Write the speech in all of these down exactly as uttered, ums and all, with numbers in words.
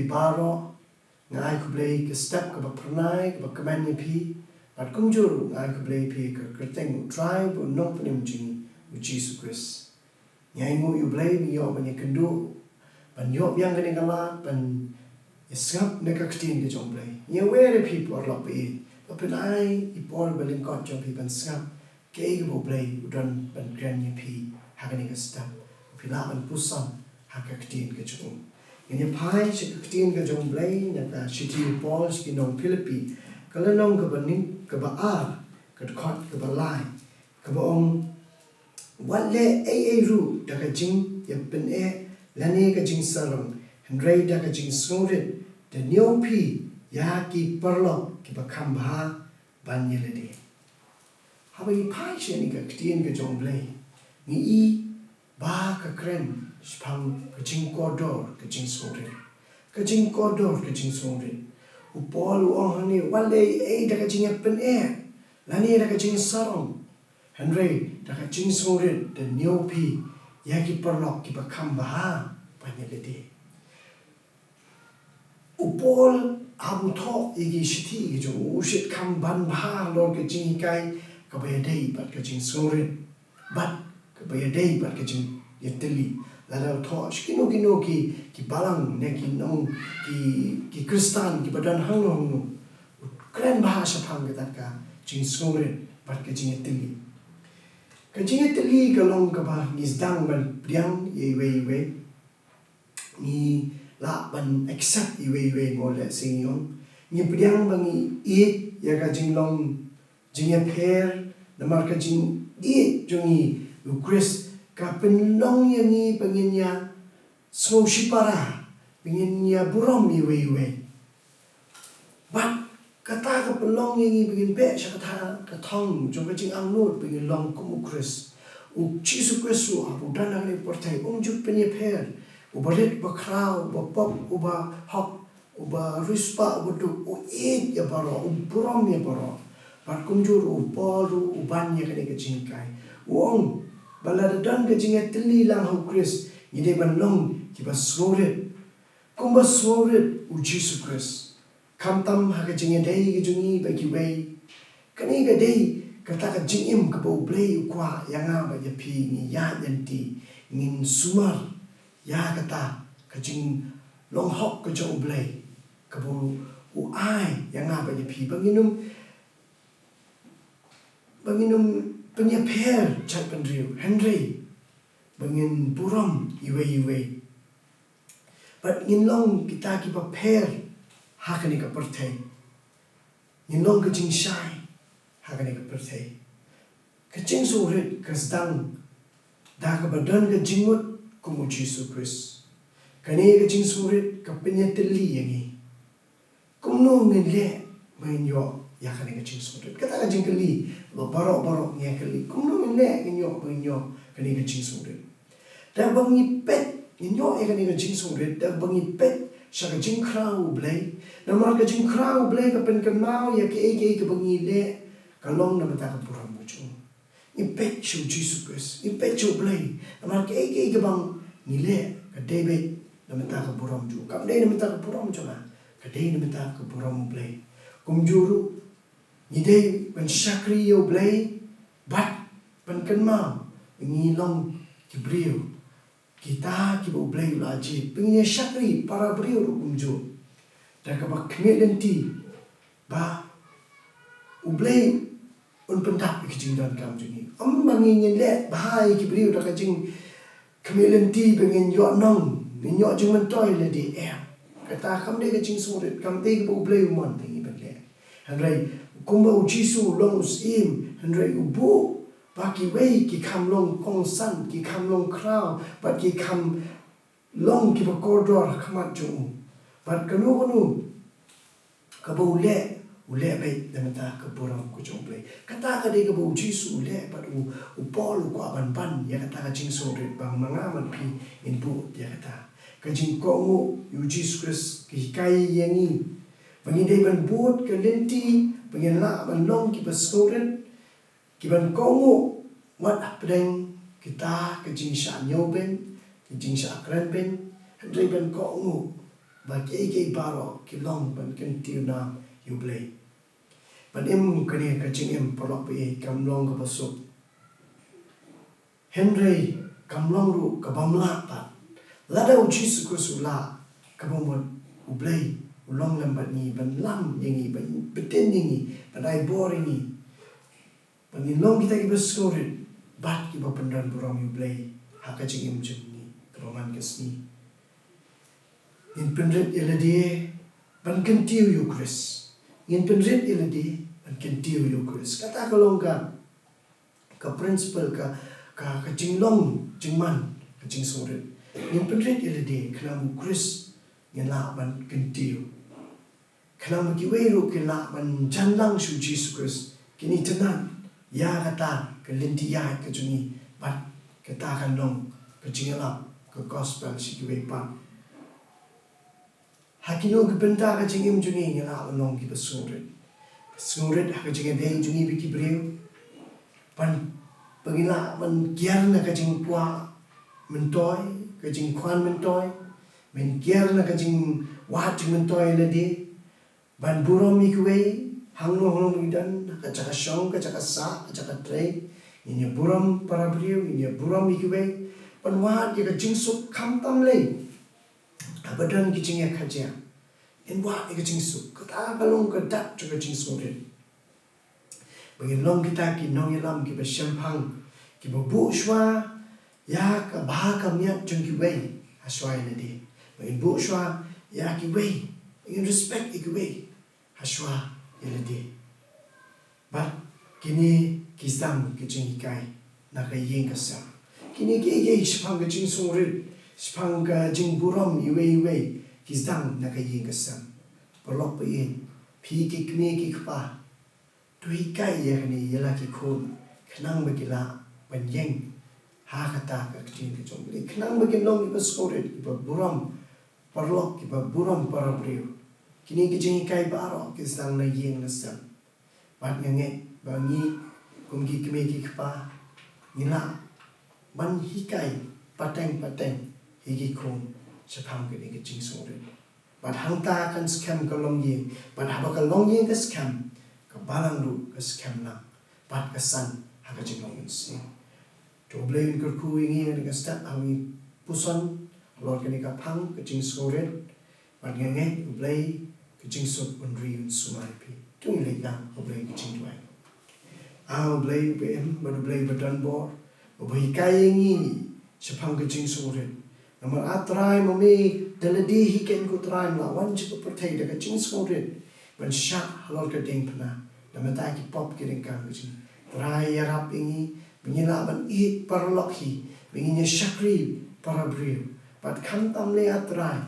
baroh, nga ai khublei ka step kaba phyrnai, kaba kmen ïa phi, bad kumjuh ruh nga ai khublei ïa phi ka kyrteng U Trai bad U Nongpynim jong ngi, U Jisu Khrist. Ngi ainguh ïa U Blei, ngi ïoh ban ïakynduh, ban ïoh biang kane ka lad, ban ïasngap na ka ktien ka jong U Blei. Ngi wer ïa phi paralok ba ïeit, ba phin ai i por ba lyngkot jong phi ban sngap kaei kaba U Blei u don ban kren ïa phi ha kane ka step, ba phi lah ban puson ha ka ktien ka jong u. Ngin ïa phai sha ka ktien ka jong U Blei na ka shithi u Paul sha ki nong Philippi, ka lynnong kaba nyngkong, kaba ar, ka dkhot kaba lai, kaba ong, wat leh ei ei ruh da ka jingïapyneh lane ka jingsarong, hynrei da ka jingsngewrit da ñiew phi ïa ki paralok kiba kham bha ban ïa lade. Haba ngi phai sha kane ka ktien ka jong U Blei, ngi i ba ka kren shaphang ka jingkordor ka jingsngewrit. Ka jingkordor ka jingsngewrit. U Paul u ong hangne, wat leh ei ei da ka jingïapyneh lane da ka jingsarong, hynrei da ka jingsngewrit da ñiew phi ïa ki paralok kiba kham bha ban ïa lade. U Paul haba u thoh ïa ki shithi ki jong u, u shait kham ban bha halor ka jinghikai kaba ïadei bad ka jingsngewrit, bad kaba ïadei bad ka jingïatylli. Lada u thoh sha kino kino ki, ki balang ne ki nong, ki, ki Khristan kiba don hangno hangno, u kren bha shaphang kata ka jingsngewrit bad ka jingïatylli. Ka jingïatylli ka long kaba ngi sdang ban pdiang ïa iwei iwei. Ngi lah ban accept iwei iwei, mo, lehse ngi ong. Ngi pdiang ba ngi ïeit ïa ka jinglong jingïapher, namar ka jingïeit jong ngi ïa U Khrist ka pynlong ïa ngi ba ngin ïa sngewshipara, ba ngin ïa burom iwei iwei. Bad kata ka pynlong ïa ngi ba ngin beh sha kata ka thong jong ka jingangnud ba ngin long kum U Khrist. U Jisu Khrist ruh haba u don ha kane ka pyrthei um ju pynïapher, uba rit, uba khraw, uba pop, uba hok, uba riewspah, uba duk, u ïeit ïa baroh, u burom ïa baroh. Bad kumjuh ruh u Paul ruh u ban ïa kane ka jinghikai. U ong ba lada don ka jingïatylli lang ha U Khrist, ngi dei ban long kiba sngewrit. Kumba sngewrit U Jisu Khrist, khamtam ha ka jingïadei ka jong ngi bad kiwei. Kane ka dei kata ka jingim kaba U Blei u kwah ïa nga bad ïa phi, ngi ïaid lynti, ngin sumar ïa kata ka jinglong hok ka jong U Blei, kaba u ai ïa nga bad ïa phi, ba ngin ym, ba ngin ym pynïapher jaitbynriew, hynrei ba ngin burom iwei iwei. Bad ngin long kita kiba pher ha kane ka pyrthei. Ngin long ka jingshai ha kane ka pyrthei. Ka jingsngewrit ka sdang da kaba don ka jingmut kum U Jisu Khrist. Kane ka jingsngewrit ka pynïatylli ïa ngi. Kumno ngin leh ba ngin ïoh ïa kane ka jingsngewrit? Kata ka jingkylli ba baroh baroh ngi ïa kylli. Kumno ngin leh ngin ïoh ba ngin ïoh kane ka jingsngewrit? Da ba ngi peit, ngin ïoh ïa kane ka jingsngewrit da ba ngi peit sha ka jingkhraw U Blei. Namar ka jingkhraw U Blei ka pynkynmaw ïa kaei kaei kaba ngi leh ka long na bynta ka burom ka jong u. Ngi peit sha U Jisu Khrist, ngi peit sha U Blei. Namar kaei kaei kaba ngi leh ka dei beit na bynta ka burom jong u. Kam dei na bynta ka burom jong nga, ka dei na bynta ka burom U Blei. Kumjuh ruh ngi dei ban shakri ïa U Blei bad ban kynmaw ngi long ki briew, kita kiba U Blei u la jied. Ba ngin ïa shakri para briew ruh kumjuh, da kaba khmih lynti ba U Blei un pyndap ïa ki jingdonkam jong ngi. Ym ba ngi ngin leh bha ïa ki briew da ka jingkhmih lynti ba ngin ïoh nong, ngin ïoh jingmyntoi lade, em. Kata kam dei ka jingsngewrit, kam dei kaba U Blei u mon ïa ngi ban leh. Hynrei kumba U Jisu u long u syiem, hynrei u buh ba kiwei ki kham long kongsan, ki kham long khraw, bad ki kham long kiba kordor ha khmat jong u. Bad kano kano kaba u leh, u leh beit na bynta ka burom ka jong U Blei. Kata ka dei kaba U Jisu u leh, bad u, u Paul u kwah ban ban ïa kata ka jingsngewrit ba ma nga bad phi ngin bud ïa kata. Ka jingkohnguh ïa U Jisu Khrist ka hikai ïa ngi ba ngi dei ban bud ka lynti ba ngin lah ban long kiba sngewrit, kiban kohnguh wat hapdeng kita ka jingshah ñiewbeiñ, ka jingshah krenbeiñ, hynrei ban kohnguh ba kiei kiei baroh ki long ban kyntiew nam ïa U Blei. Ban im kane ka jingim, paralok baieit, kam long kaba suk. Hynrei kam long ruh kaba mlak pat. Lada U Jisu Khrist u lah, kaba mut U Blei u long lem bad ngi ban lam ïa ngi, ban btin ïa ngi, ban ai bor ïa ngi, ba ngin long kita kiba sngewrit bad kiba pyndon burom ïa U Blei ha ka jingim jong ngi kaba man ka sngi. Ngin pynrit ïa lade ban kyntiew ïa U Khrist. Ngin pynrit ïa lade ban kyntiew ïa U Khrist. Kata ka long ka, ka principle, ka, ka, ka jinglong jingman, ka jingsngewrit. Ngin pynrit ïa lade khnang ba U Khrist ngin lah ban kyntiew, khnang ba kiwei ruh kin lah ban jan lang sha U Jisu Khrist, kin itynnad ïa kata ka lynti ïaid ka jong ngi, bad kata kan long ka jingïalap, ka gospel sha kiwei pat. Ha kino ki bynta ka jingim jong ngi ngi lah ban long kiba sngewrit? Sngewrit ha ka jingïadei jong ngi bad ki briew, ban, ba ngin lah ban kiar na ka jingkwah myntoi, ka jingkwah myntoi, ban kiar na ka jingwad jingmyntoi ïa lade, ban burom ïa kiwei, hangno hangno ngi don, ka jaka shong, ka jaka sah, ka jaka trei, ngin ïa burom para briew, ngin ïa burom ïa kiwei, ban wad ïa ka jingsuk khamtam lei. Haba don ki jingïakajia, ngin wad ïa ka jingsuk, kata ka long ka dak jong ka jingsngewrit. Ba ngin long kita ki nongïalam kiba shemphang, kiba buh shuwa ïa ka bha ka miat jong kiwei ha shuwa ïa lade. Ba ngin buh shuwa ïa kiwei, ba ngin respect ïa kiwei ha shuwa ïa lade. Bad kine ki sdang ki jinghikai na ka ïing ka sem. Kine ki, ki shaphang ka jingsngewrit, shaphang ka jingburom iwei iwei, ki sdang na ka ïing ka sem. Paralok baieit, phi ki kmie ki kpa, to hikai ïa kane ïa la ki khun, khnang ba ki lah ban ïeng ha kata ka ktien ka jong U Blei, khnang ba kin long kiba sngewrit, kiba burom paralok, kiba burom para briew. Kine ki jinghikai baroh ki sdang na ïing na sem. Bad nga ngeit ba ngi kum ki kmie ki kpa, ngi lah ban hikai pateng pateng ïa ki khun shaphang kane ka jingsngewrit. Bad hangta kan skhem ka longïing, bad haba ka longïing ka skhem, ka balang ruh ka skhem lang, bad ka san ha ka jinglong mynsiem. To U Blei un kyrkhu ïa ngi ha kane ka step ha ngi puson halor kane ka phang ka jingsngewrit. Bad nga ngeit U Blei ka jingsuk un ri un sumar ïa phi. To ngin leit lang ha U Blei ka jingduwai. A U Blei uba im bad U Blei uba don bor, uba hikai ïa ngi shaphang ka jingsngewrit. Namar A Trai, ma me da lade hi kein ko Trai, me la wan sha ka pyrthei da ka jingsngewrit ban shah halor ka diengphna, da mynta ki pop ki ryngkang ka jong ngi. Trai, ïarap ïa ngi ba ngin lah ban ïeit paralok hi, ba ngin ïa shakri para briew. Bad khamtam lei A Trai,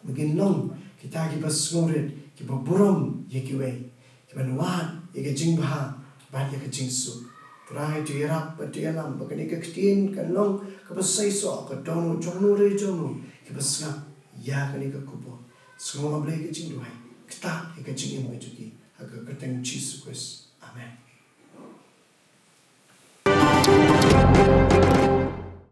ba ngin long kita kiba sngewrit, kiba burom ïa kiwei, kiban wad ïa ka jingbha bad ïa ka jingsuk. Trai, to ïarap bad to ïalam ba kane ka ktien kan long kaba seisoh, ka dohnud jong uno re jong uno kiba sngap ïa kane ka khubor. Sngew A Blei ka jingduwai, ktah ïa ka jingim ka jong ki ha ka kyrteng Jisu Khrist. Amen.